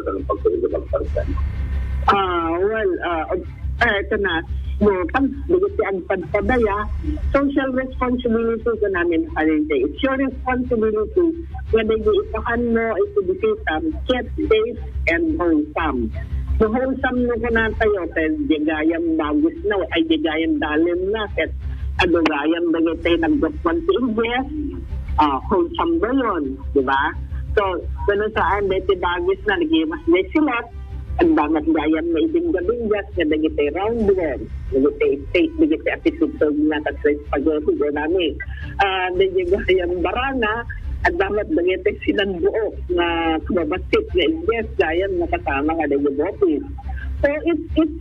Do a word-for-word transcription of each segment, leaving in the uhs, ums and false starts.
Dolores, anong pagtuloy na pagparitan? Ah, well, ah, ah, ito na. No, pag, dagiti agpadpadaya, social responsibility ko namin, it's your responsibility nga dagiti ipakan mo iti bisitam, keep safe and wholesome. No, wholesome no kunatayo, kaya di gayam bagis na, ay di gayam dalim na, ket adu gayam dagiti nagdukman ti Ingles, ah, wholesome ba yun? Di ba? So, kung saan, dagiti bagis na, naging mas desilat, agdamat gayam na ibingga-binggas nga dagiti round worm, dagiti steak, dagiti apisit nga kat sa spaghetti, ganami. Ah, dagiti gayam barana, agdamat dagiti sinanbuok nga kumabasit nga iges, gayam nakasama nga dagiti botis. So, it, it's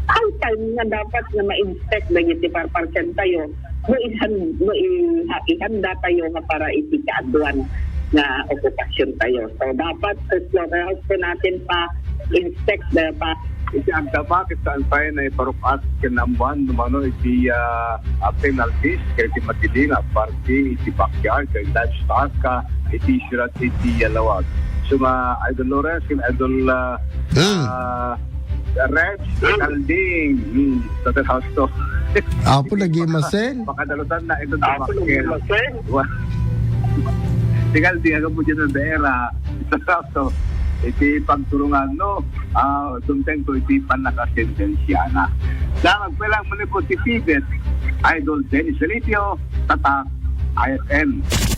high time nga dapat nga ma-inspect dagiti parparken tayo, no ihan-, no iha-, ihanda tayo nga para iti kaaduan nga okupasyon tayo. So, dapat sa slaughterhouse po natin pa inspect the pa. Iti agdama, ket saan pay naiparuk-at ken naammoan no mano iti, ah, ah, penalties ken iti madiling a parte iti backyard ken livestock, ah, iti sirat iti, ah, lawag. So, nga Idol Lawrence ken Idol, ah, Hmm. ah, Reds, Kalding, hmm, slaughterhouse to. Apo, naging masen. Pakadalutan na ito. Apo, naging masen. Wa-, Ti Kalding, aga po dyan ang daera. So, iti pagturungan, no? Ah, kontento iti pannakasentensiana. Sa agpelang muli po ti Pibet, Idol Dennis Felicio, tatak I S N.